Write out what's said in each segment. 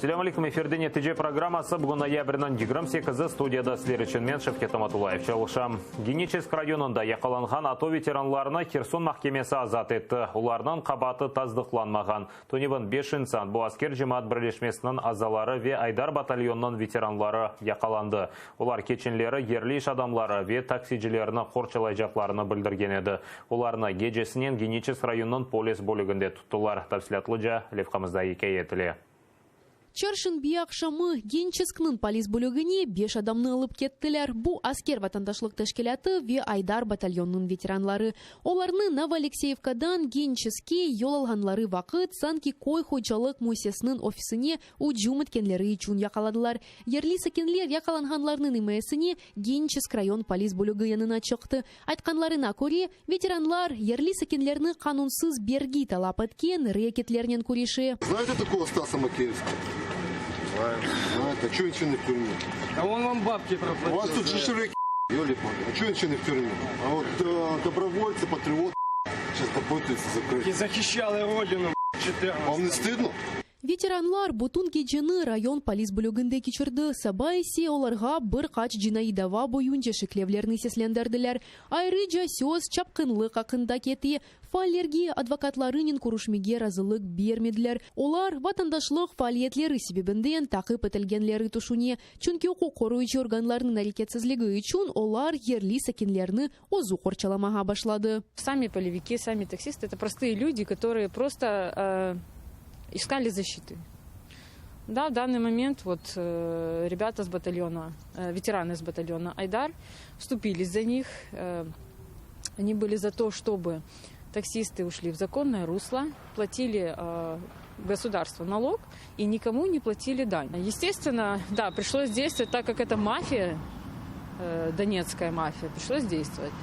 Selâm aleyküm, efirde Netice programması, bugün noyabrniñ 28-i, studiyada sizler içün men, Şevket Amatullayev, çalışam. Geniçesk rayonında yaqalanğan ATO veteranlarını Herson mahkemesi azat etti. Olarnıñ qabaatı tasdıqlanmağan. Tünevin beş insan, bu Asker cemaat birleşmesiniñ azaları ve Aydar batalyonınıñ veteranları yaqalandı. Olar keçenleri yerli iş adamları ve taksicilerni qorçalaycaqlarını bildirgen edi. Olarnı gecesinen Geniçesk rayonınıñ polis bölüginde tuttılar. Tafsilâtlıca levhamızda ikâye etile. Çarşenbe aqşamı Geniçeskniñ polis bölügine beş adamnı alıp kettiler. Bu, Asker vatandaşlıq teşkilâtı ve Aydar batalyonınıñ veteranları. Olarnı Novoalekseyevkadan Geniçeskke yol alğanları vaqıt sanki köy hocalıq müessisesiniñ ofisine ücüm etkenleri içün yaqaladılar. Yerli sakinler yaqalanğanlarnıñ imayesine Geniçesk rayon polis bölügi yanına çıqtı. Aytqanlarına köre, veteranlar yerli sakinlerni qanunsız bergi talap etken reketlernen küreşe. Знаете такого Стаса Макеевского? Знаю. Знаете, а чё он ещё не в тюрьме? А он вам бабки проплатил. У вас тут за же это. рэкет, ёлы-палы. А чё он ещё не в тюрьме? А вот добровольцы, патриоты сейчас попытаются закрыть. И защищали родину 14. Вам не стыдно? Veteranlar bütün geceni rayon polis bölüginde keçirdi, saba ise olarğa bir qaç cinaiy dava boyunca şeklevlerni seslendirdiler. Ayrıca söz çapqınlıq aqqında kete. Faallerge advokatlarınen körüşmege razılıq bermediler. Olar, vatandaşlıq faaliyetleri sebebinden taqip etilgenleri tüşüne, çünki uquq qoruyıcı organlarnıñ areketsizligi içün olar yerli sakinlerni özü qorçalamağa başladı. Sami poleviki, sami taksisty, это простые люди, которые просто искали защиты. Да, в данный момент вот ребята с батальона, ветераны с батальона Айдар вступились за них. Они были за то, чтобы таксисты ушли в законное русло, платили государству налог и никому не платили дань. Естественно, да, пришлось действовать, так как это мафия, донецкая мафия, пришлось действовать.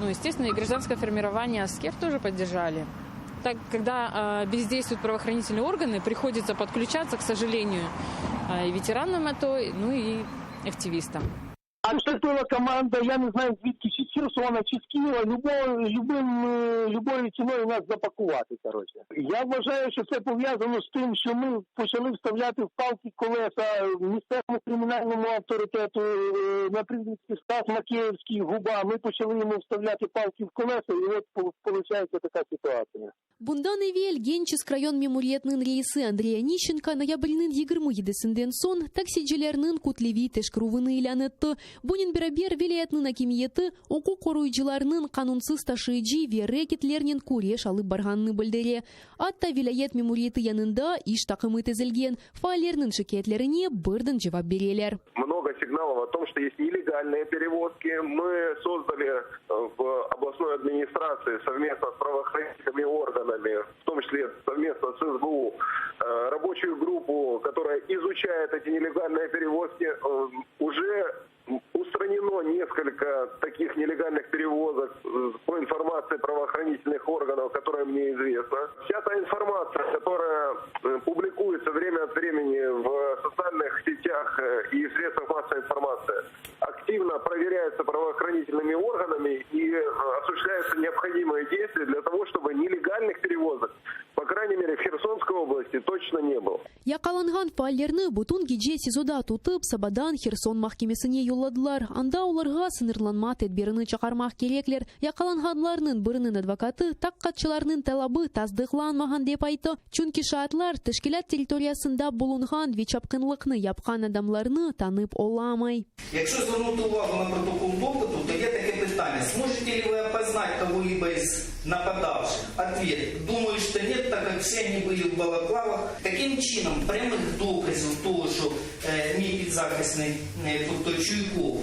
Ну, естественно, и гражданское формирование Аскер тоже поддержали. Так, когда бездействуют правоохранительные органы, приходится подключаться, к сожалению, и ветеранам АТО, ну и активистам. Поступила команда, я не знаю звідки, чи з Херсона, чи з Києва, любим, любою ціною нас запакувати. Короче. Я вважаю, що це пов'язано з тим, що ми почали вставляти в палки колеса місцевому кримінальному авторитету, на прізвисько Стас Макеївський, Губа. Ми почали йому вставляти палки в колеса, і от виходить така ситуація. Bundan evel Geniçesk rayon memuriyetiniñ reisi Andrey Onişçenko noyabrniñ 27-sinden soñ taksicilerniñ kütleviy teşkerüvini ilân etti. Bunen beraber vilâyetniñ akimiyeti uquq qoruyıcılarnıñ qanunsız taşıyıcı ve reketlernen küreş alıp barğanını bildire. Atta vilâyet memuriyeti yanında iş taqımı tizilgen, faallerniñ şikâyetlerine birden cevap bereler. Много сигналов о том, что есть нелегальные перевозки. Мы создали в областной администрации совместно с правоохранительными органами, в том числе совместно с СБУ, рабочую группу, которая изучает эти нелегальные перевозки. Уже устранено несколько таких нелегальных перевозок по информации правоохранительных органов, которая мне известна. Вся та информация, которая публикуется время от времени в социальных сетях и в средствах массовой информации, активно проверяется правоохранительными органами и осуществляются необходимые действия для того, чтобы нелегальных перевозок, по крайней мере, в Херсонской области точно не было. Yaqalanğan faallerni bütün gece SİZOda tutıp, sabadan Herson mahkemesine yolladılar. Anda olarğa sıñırlanma tedbirini çıqarmaq kerekler. Yaqalanğanlarnıñ biriniñ advokatı taqiqatçılarnıñ talabı tasdıqlanmağan dep ayttı, çünki şaatlar teşkilât territoriyasında bulunğan ve çapqınlıqnı yapqan adamlarnı tanıp olamay. Якщо звернути увагу на протокол допиту, то є таке питання: сможете ли вы опознать кого-либо из нападавших? Ответ: думаю, что нет, так как все они были в балаклавах. Таким чином, прямих доказів того, що мій підзахисний, тобто Чуйков,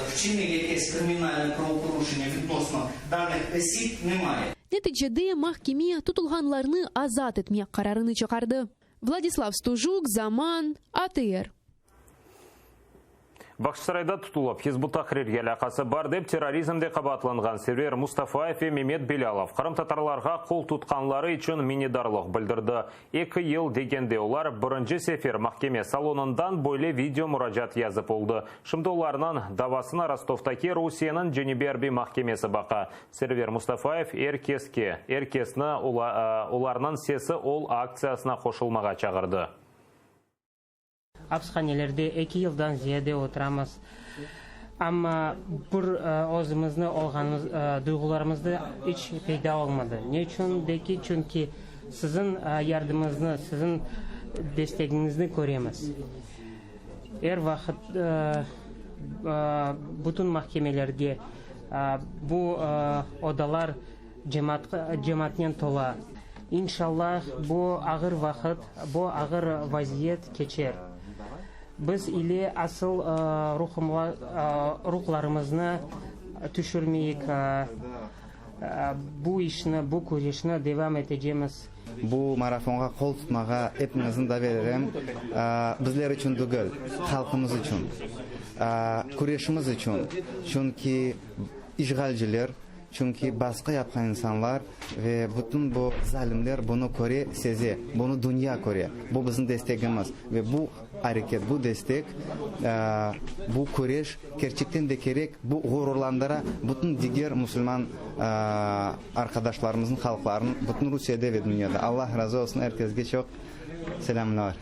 вчинив якесь кримінальне правопорушення відносно даних осіб, немає. Neticede mahkeme tutulğanlarnı azat etmek qararını çıqardı. Vladislav Stujuk, Zaman, ATR. Bağçasarayda tutulıp, Hizb ut-Tahrirge alâqası bar dep terrorizmde qabaatlanğan Server Mustafayev ve Memet Belâlov qırımtatarlarğa qol tutqanları içün minnetdarlıq bildirdi. Eki yıl degende olar birinci sefer mahkeme salonından böyle video muracaat yazıp oldı. Şimdi olarnıñ davasını Rostovdaki Rusiyeniñ Cenübiy arbiy mahkemesi baqa. Server Mustafayev er keske, er kesni olarnıñ sesi ol aktsiyasına qoşulmağa çağırdı. Apishanelerde eki yıldan ziyade oturamız. Amma bir özümizni olğanımız duyğularımızda iç peyda olmadı. Ne içün de ki, çünki siziñ yardımıñıznı, siziñ destegiñizni köremiz. Er vaqıt bütün mahkemelerge bu odalar cemaatnen tola. İnşallah, bu ağır vaqıt, bu ağır vaziyet keçer. Biz ile asıl ruhlarımıznı tüşürmeyik, bu işni, bu küreşni devam etecemiz. Bu marafonğa qol tutmağa epiñizni davet etem. Bizler içün degil, halqımız içün, küreşimiz içün, çünki işğalciler, Çünki basqı yapqan insanlar ve bütün bu zalimler bunı köre, seze, bunı dünya köre. Bu bizim destegimiz ve bu areket, bu destek, bu küreş kerçekten de kerek, bu ğururlandıra bütün diger musulman arqadaşlarımıznıñ, halqlarınıñ bütün Rusiyede ve dünyada. Allah razı olsun, er kesge çoq selâmlar.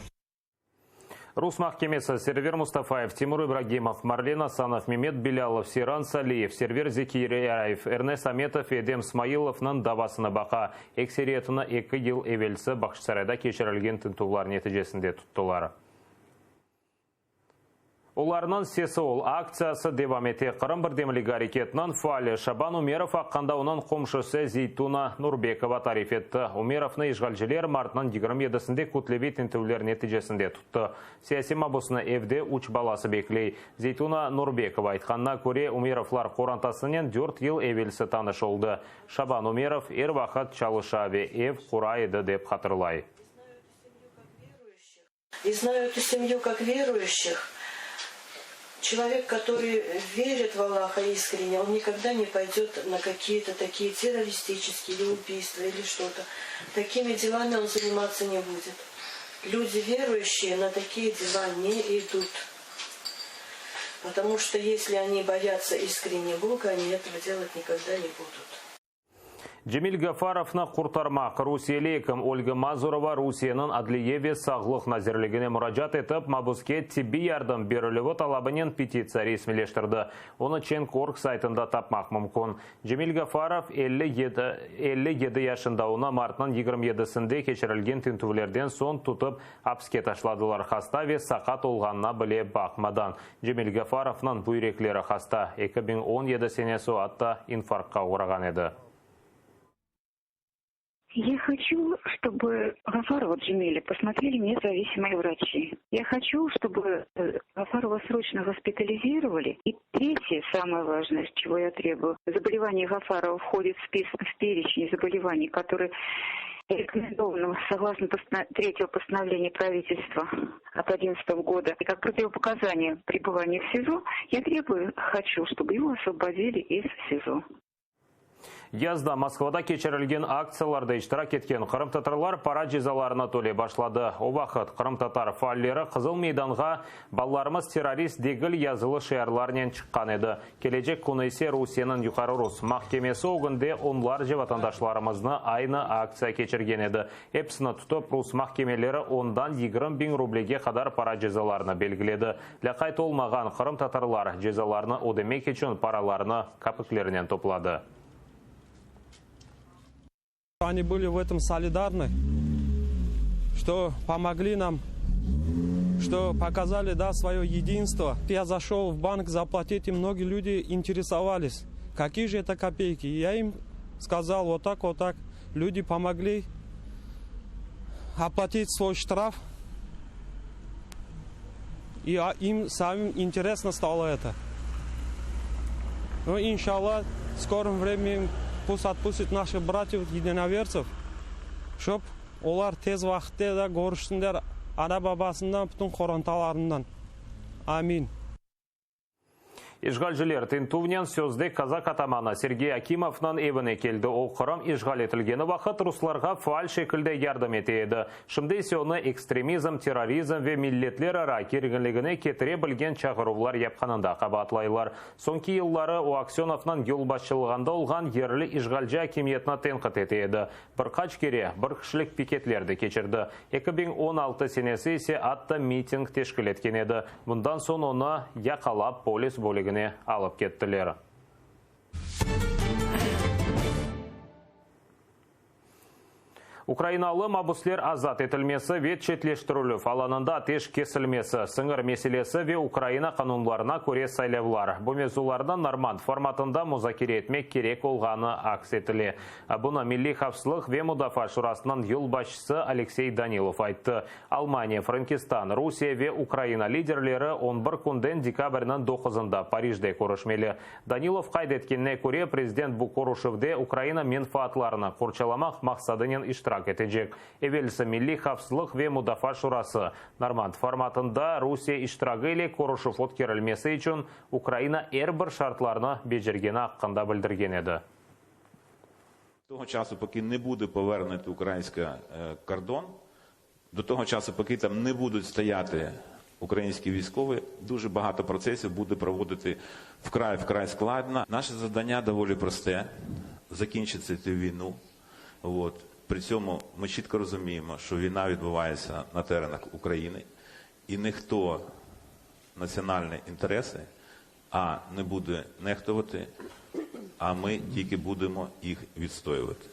Rus mahkemesi Server Mustafayev, Timur İbragimov, Marlen Asanov, Memet Bilâlov, Seyran Saliyev, Server Zekiryayev, Ernes Ametov ve Edem Smailovnıñ davasını baqa. Ekseriyetini eki yıl evelsi Bağçasarayda keçirilgen tintüvlar neticesinde tuttılar. Olarnıñ Sesi ol aktsiyası devam ete. Qırım birdemligi areketiniñ faali Şaban Umerov aqqında onıñ qomşusı Zeytuna Nurbekova tarif etti. Umerovnı işğalciler martnıñ 27-sinde kütleviy tintüvler neticesinde tuttı. Siyasiy mabusnı evde üç balası bekley. Zeytuna Nurbekova aytqanına köre, Umerovlar qorantasınen dört yıl evelsi tanış oldı. Şaban Umerov er vaqıt çalışa ve ev qura edi, dep hatırlay. И знаю эту семью как верующих. Человек, который верит в Аллаха искренне, он никогда не пойдет на какие-то такие террористические или убийства, или что-то. Такими делами он заниматься не будет. Люди верующие на такие дела не идут. Потому что если они боятся искренне Бога, они этого делать никогда не будут. Cemil Gafarovnı qurtarmaq, rusiyeli ekim Olga Mazurova Rusiyeniñ Adliye ve sağlıq nazirligine muracaat etip, mabuske tibbiy yardım berilüvi talabınen petitsiya resmiyleştirdi. Onı Çenk-org saytında tapmaq mümkün. Cemil Gafarov 57 yaşında, onı martnıñ 27-sinde keçirilgen tintüvlerden soñ tutıp apiske taşladılar, hasta ve saqat olğanına bile baqmadan. Cemil Gafarovnıñ büyrekleri hasta, 2017 senesi o atta infarktqa oğrağan edi. Я хочу, чтобы Гафарова Джемиля посмотрели независимые врачи. Я хочу, чтобы э, Гафарова срочно госпитализировали. И третье, самое важное, чего я требую, заболевание Гафарова входит в список, в перечень заболеваний, которые рекомендовано согласно третьего постановления правительства от 2011 года. И как противопоказание пребывания в СИЗО, я требую, хочу, чтобы его освободили из СИЗО. Yazda Moskvada keçirilgen aktsiyalarda iştirak etken qırımtatarlar para cezalarını töley başladı. O vaqıt qırımtatar faalleri Qızıl meydanğa Balalarımız terrorist degil yazılı şiarlarnen çıqqan edi. Kelecek künü ise Rusiyeniñ Yuqarı Rus mahkemesi ögünde onlarca vatandaşlarımıznı aynı aktsiya keçirgen edi. Episini tutıp, rus mahkemeleri ondan 20 biñ rublege qadar para cezalarını belgiledi. Lâqayt olmağan qırımtatarlar cezalarnı ödemek içün paralarını kapiklernen topladı. Они были в этом солидарны, что помогли нам, что показали, да, свое единство. Я зашел в банк заплатить, и многие люди интересовались, какие же это копейки. И я им сказал вот так, вот так. Люди помогли оплатить свой штраф. И им самим интересно стало это. Ну, иншалла, в скором времени пусть отпустят наших братьев единоверцев, şob olar tez vaqıtta da körüşsinler ana-babasından, bütün qorantalarından. Amin. İşğalciler tintüvnen sözde kazak atamanı Sergey Akimovnıñ evine keldi. O, Qırım işğal etilgeni vaqıt ruslarğa faal şekilde yardım ete edi. Şimdi ise onı ekstremizm, terrorizm ve milletlerara kerginligine ketire bilgen çağıruvlar yapqanında qabaatlaylar. Soñki yılları o, Aksönovnıñ yolbaşçılığında olğan yerli işğalci akimiyetni tenqit ete edi. Bir qaç kere bir kişilik piketler de keçirdi. 2016 senesi ise atta miting teşkil etken edi. Bundan soñ onı yaqalap polis bölügine alıp kettiler. Ukrainalı mabüsler azat etilmesi ve çetleştirilüv alanında ateş kesilmesi, sıñır meselesi ve Ukraina qanunlarına köre saylavlar, bu mevzularnı normand formatında muzakere etmek kerek olğanı aks etile. Bunı Milliy havfsızlıq ve mudafaa şurasınıñ yolbaşçısı Aleksey Danilov ayttı. Almaniya, Frenkistan, Rusiye ve Ukraina liderleri on bir künden dekabrniñ doquzında Parijde körüşmeli. Danilov qayd etkenine köre, prezident bu körüşüvde Ukraina menfaatlarını qorçalamaq maqsadınen iştirak etecek. Evelsi Milliy havfsızlıq ve mudafaa şurası, Normand formatında Rusiye iştiragi ile körüşüv ötkerilmesi içün Ukraina er bir şartlarnı becergeni aqqında bildirgen edi. Того часу, поки не буде повернути український кордон, до того часу, поки там не будуть стояти українські військові, дуже багато процесів буде проводити вкрай-вкрай складно. Наше завдання доволі просте – закінчити цю війну. От. При цьому ми чітко розуміємо, що війна відбувається на теренах України, і ніхто національні інтереси, а не буде нехтувати, а ми тільки будемо їх відстоювати.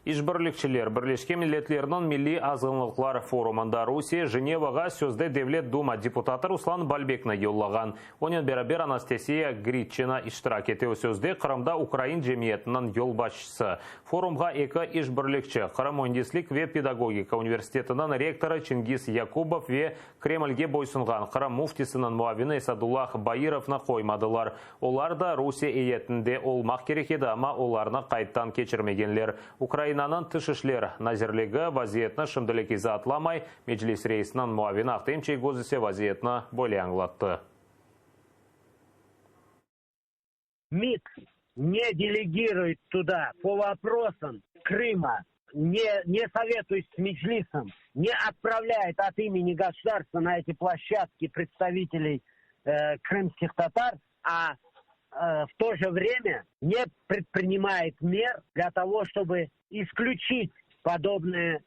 İşbirlikçiler Birleşken Milletlerniñ Milliy azğınlıqlar forumında Rusiye Jenevağa sözde Devlet Duma deputatı Ruslan Balbekni yollağan. Onen beraber Anastasiya Gridçina iştirak ete, sözde Qırımda ukrain cemiyetiniñ yolbaşçısı. Forumğa eki işbirlikçi, Qırım müendislik ve pedagogika universitetiniñ rektorı Çingiz Yakubov ve Kremlge boysunğan Qırım müftisiniñ muavini Esadullah Bairovnı qoymadılar. Olar da Rusiye eyyetinde olmaq kerek edi, amma olarnı qayddan keçirmegenler. Ukrainanıñ Tış işler nazirligi vaziyetni şimdilik izaatlamay, Meclis reisiniñ muavini Ahtem Çiygoz ise vaziyetni böyle añlattı. MİD ne delegiruет туда по вопросам Крыма, не, не советуясь с Меджлисом, не отправляет от имени государства на эти площадки представителей э, крымских татар, а э, в то же время не предпринимает мер для того, чтобы исключить подобное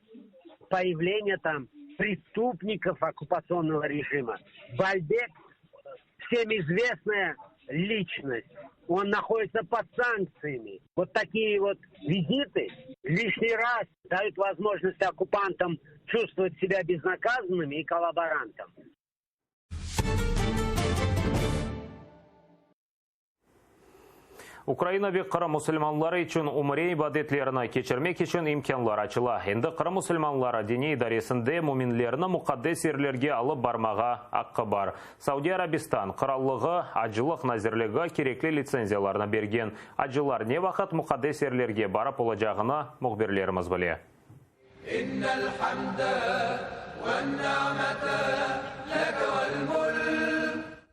появление там преступников оккупационного режима. Бальбек всем известная личность. Он находится под санкциями. Вот такие вот визиты лишний раз дают возможность оккупантам чувствовать себя безнаказанными и коллаборантам. Ukraina ve Qırım musulmanları içün ümre ibadetlerini keçirmek içün imkânlar açıla. Endi Qırım musulmanları diniy idaresinde müminlerni muqaddes yerlerge alıp barmağa aqqı bar. Saudiy Arabistan Qırallığı Acılıq nazirligi kerekli litsenziyalarnı bergen. Acılar ne vaqıt muqaddes yerlerge barıp olacağını mühbirlerimiz bile.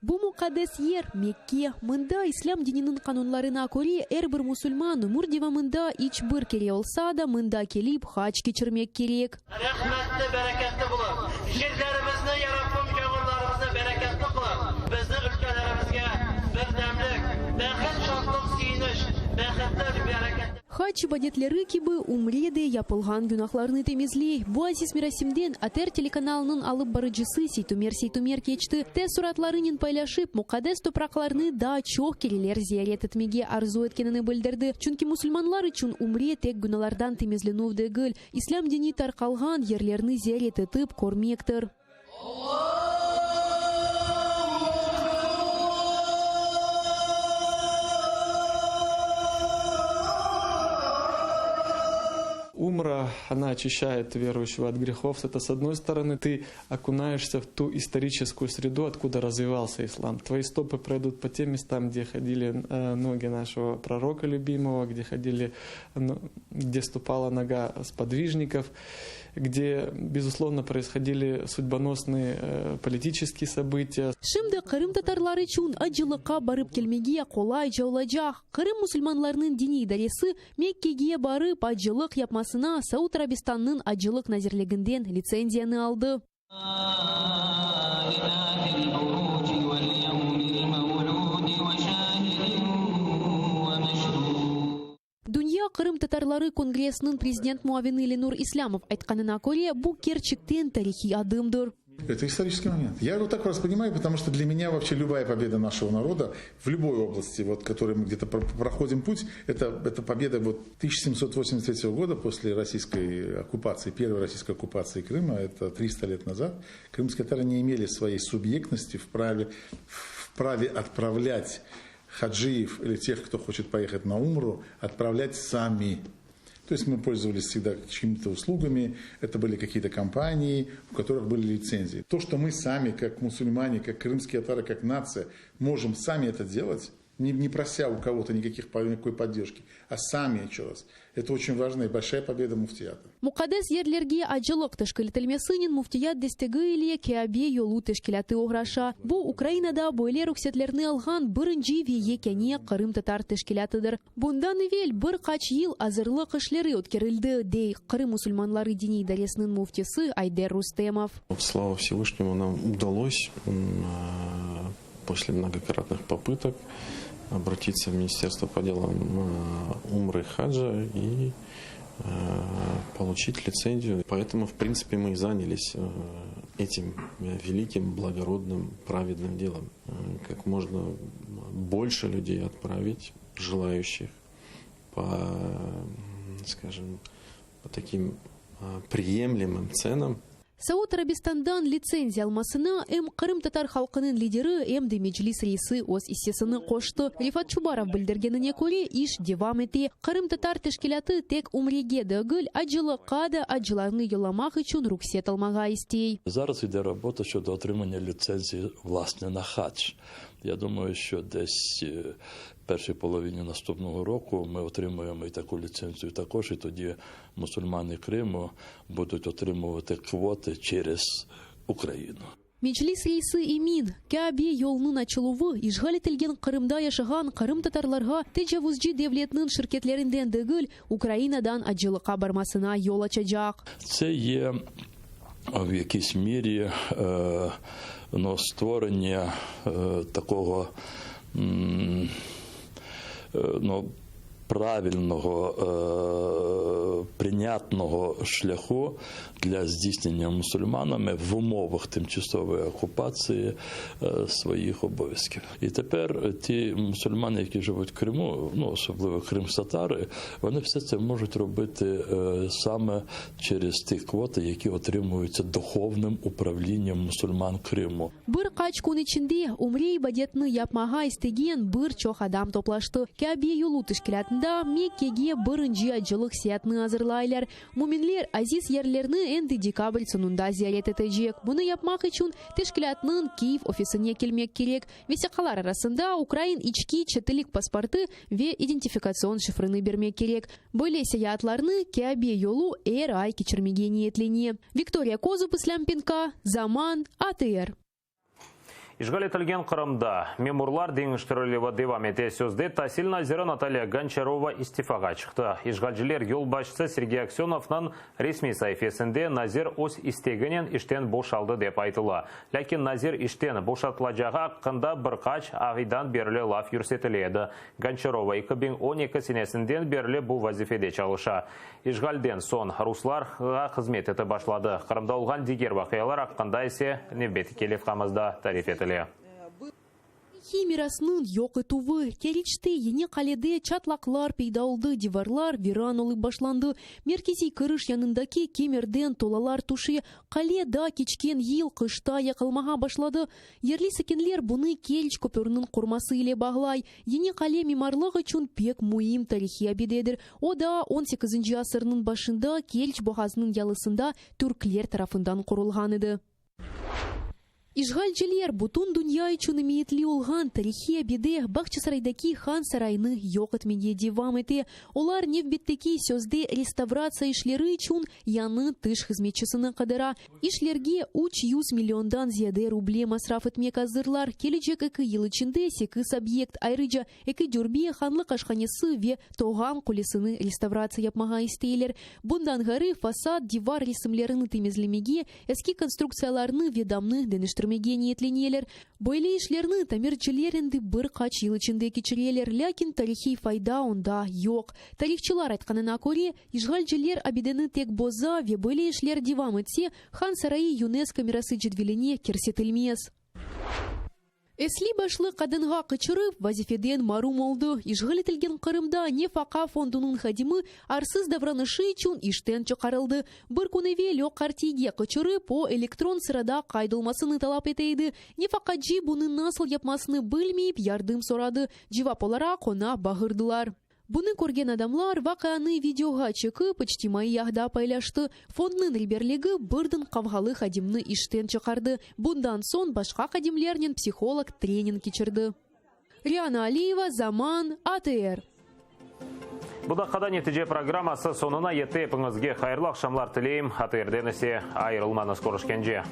Bu muqaddes yer, Mekke. Mında, İslâm dininiñ qanunlarına köre, er bir musulman ömür devamında iç bir kere olsa da, mında kelip, hac keçirmek kerek. Rehmetli, bereketli qılıp, jerlerimizni, ya Rabbim, yağmurlarımıznı bereketli qılıp, bizni ülkelerimizge birdemlik, behit, şatlıq, süyiniş, behitli, bereketli. Hac ibadetleri kibi, ümre de yapılğan günahlarnı temizley. Bu aziz merasimden ATR telekanalınıñ alıp barıcısı Seytumer Seytumer keçti. Teessuratlarınen paylaşıp, muqaddes topraqlarnı daa çoq kereler ziyaret etmege arzu etkenini bildirdi. Çünki musulmanlar içün ümre tek günalardan temizlenüv degil, İslâm dini tarqalğan yerlerni ziyaret etip, körmektir. Умра, она очищает верующего от грехов. Это, с одной стороны, ты окунаешься в ту историческую среду, откуда развивался ислам. Твои стопы пройдут по тем местам, где ходили э, ноги нашего пророка любимого, где ходили, ну, где ступала нога сподвижников. Где, безусловно, происходили судьбоносные э, политические события. Şimdi qırımtatarlar içün acılıqqa barıp kelmege qolayca olacaq. Qırım musulmanlarınıñ diniy idaresi Mekkege barıp acılıq yapmasına Saud Arabistannıñ Acılıq nazirliginden litsenziyanı aldı. Dünya qırımtatarları kongressiniñ prezident muavini Lenur İslâmov aytqanına köre, bu kerçekten tarihiy adımdır. Это исторический момент. Я его так воспринимаю, потому что для меня вообще любая победа нашего народа в любой области, вот, которой мы где-то проходим путь, это, это победа вот 1783 года после российской оккупации, первой российской оккупации Крыма, это 300 лет назад, крымские татары не имели своей субъектности в праве, в праве отправлять хаджиев или тех, кто хочет поехать на Умру, отправлять сами. То есть мы пользовались всегда чьими-то услугами, это были какие-то компании, у которых были лицензии. То, что мы сами, как мусульмане, как крымские татары, как нация, можем сами это делать, не, не прося у кого-то никаких, никакой поддержки, а сами еще раз. Это очень важная и большая победа муфтията. Muqaddes yerlerge acılıq teşkil etilmesinen Müftiyat destegi ile Kâbe yolu teşkilâtı oğraşa. Bu, Ukrainada böyle ruhsetlerni alğan birinci ve yekâne qırımtatar teşkilâtıdır. Bundan evel bir qaç yıl azırlıq işleri ötkerildi, dey Qırım musulmanları diniy idaresiniñ müftisi Ayder Rustemov. Slava Vsevyşnemu, nam udalось после многократных попыток обратиться в Министерство по делам Умры Хаджа и получить лицензию. Поэтому, в принципе, мы и занялись этим великим, благородным, праведным делом. Как можно больше людей отправить, желающих по, скажем, по таким приемлемым ценам Saud Arabistandan litsenziya almasına em qırımtatar halqınıñ lideri, em de Meclis reisi öz issesini qoştı. Refat Çubarov bildirgenine köre, iş devam ete. Qırımtatar teşkilâtı tek ümrege degil, acılıqqa da acılarnı yollamaq içün ruhset almağa istey. Zaraz ide robota şçodo otrimання litsenziyi, vlasne, na hacc. Ya думаю, що десь в першій половині наступного року ми отримаємо і таку ліцензію також, і тоді мусульмани Криму будуть отримувати квоти через Україну. Meclis reisi emin, Kâbe yolunıñ açıluvı işğal etilgen Qırımda yaşağan qırımtatarlarğa tecavuzcı devletniñ şirketlerinden degil, Ukrainadan acılıqqa barmasına yol açacaq. Це є в якійсь мірі ну, створення такого ну, правильного, прийнятного шляху для здійснення мусульманами в умовах тимчасової окупації своїх обов'язків. І тепер ті мусульмани, які живуть в Криму, ну особливо кримськотатари, вони все це можуть робити саме через ті квоти, які отримуються духовним управлінням мусульман Криму. Bir qaç kün içinde ümre ibadetini yapmağa istegen bir çoq adam toplaştı. Kâbe yolu teşkilâtında Mekkege birinci acılıq seyaatını azırlaylar. Müminler aziz yerlerni endi dekabr soñunda ziyaret etecek. Bunı yapmaq içün teşkilâtnıñ Kyiv ofisine kelmek kerek. Vesiqalar arasında ukrain içki çetellik pasportı ve identifikatsion şifrini bermek kerek. Böyle seyaatlarnı Kâbe yolu er ay keçirmege niyetlene. Viktoriya Kozub, İslâm Penka, Zaman, ATR. İşğal etilgen Qırımda memurlar deñiştirilüvi devam ete. Sözde tasil naziri Natalya Gonçarova istifağa çıqtı. İşğalciler yolbaşçısı Sergey Aksönovnıñ resmiy saifesinde nazir öz isteginen işten boşaldı dep aytıla. Lâkin nazir işten boşatılacağı aqqında bir qaç aydan berli laf yürsetile edi. Gonçarova 2012 senesinden berli bu vazifede çalışa. İşğalden soñ ruslarğa hızmet etip başladı. Qırımda olğan diger vaqialar aqqında ise nevbetteki levhamızda tarif etile. Tarihiy mirasnıñ yoq etüvi. Keriçte Yeñi Qalede çatlaqlar peyda oldı, divarlar viran olıp başlandı, merkeziy kiriş yanındaki kemerden tolalar tüşe, qale daa keçken yıl qışta yaqılmağa başladı. Yerli sakinler bunı Keriç köpüriniñ qurması ile bağlay. Yeñi Qale mimarlıq içün pek müim tarihiy abidedir. O daa on sekizinci asırnıñ başında Keriç boğazınıñ yalısında türkler tarafından qurulğan edi. İşğalciler bütün dünya içün emiyetli olğan tarihiy abide, Bağçasaraydaki Han sarayını yoq etmege devam ete. Olar nevbetteki sözde restavratsiya işleri içün yañı tış hızmetçisini qıdıra. İşlerge 300 milliondan ziyade ruble masraf etmek azırlar. Kelecek eki yıl içinde sekiz obyekt, ayrıca eki dürbe, hanlıq aşhanesi ve Toğan qulesini restavratsiya yapmağa isteyler. Bundan ğayrı, fasad, divar resimlerini temizlemege, eski konstruktsiyalarnı ve damnı deñiştirmege niyetleneler. Böyle işlerni tamirciler endi bir qaç yıl içinde keçireler, lâkin tarihiy fayda onda yoq. Tarihçılar aytqanına köre, işğalciler abideni tek boza ve böyle işler devam etse, Han sarayı UNESCO mirası cedveline kirsetilmez. Esli-başlı qadınğa qıçırıp, vazifeden marum oldı. İşğal etilgen Qırımda Nefaqa fondunıñ hadimi arsız davranışı içün işten çıqarıldı. Bir kün evel o qartiyge qıçırıp, o, elektron sırada qayd olmasını talap ete edi. Nefaqacı bunı nasıl yapmasını bilmeyip, yardım soradı. Cevap olaraq oña bağırdılar. Bunı körgen adamlar vaqianı videoğa çekip, içtimaiy ağda paylaştı. Fondnıñ reberligi birden qavğalı hadimni işten çıqardı. Bundan soñ başqa hadimlernen psiholog trening keçirdi. Riana Aliyeva, Zaman, ATR. Bu daqqada Netice programması soñuna yetti. Epiñizge hayırlı aqşamlar tileyim. ATRden ise ayırılmañız. Körüşkence.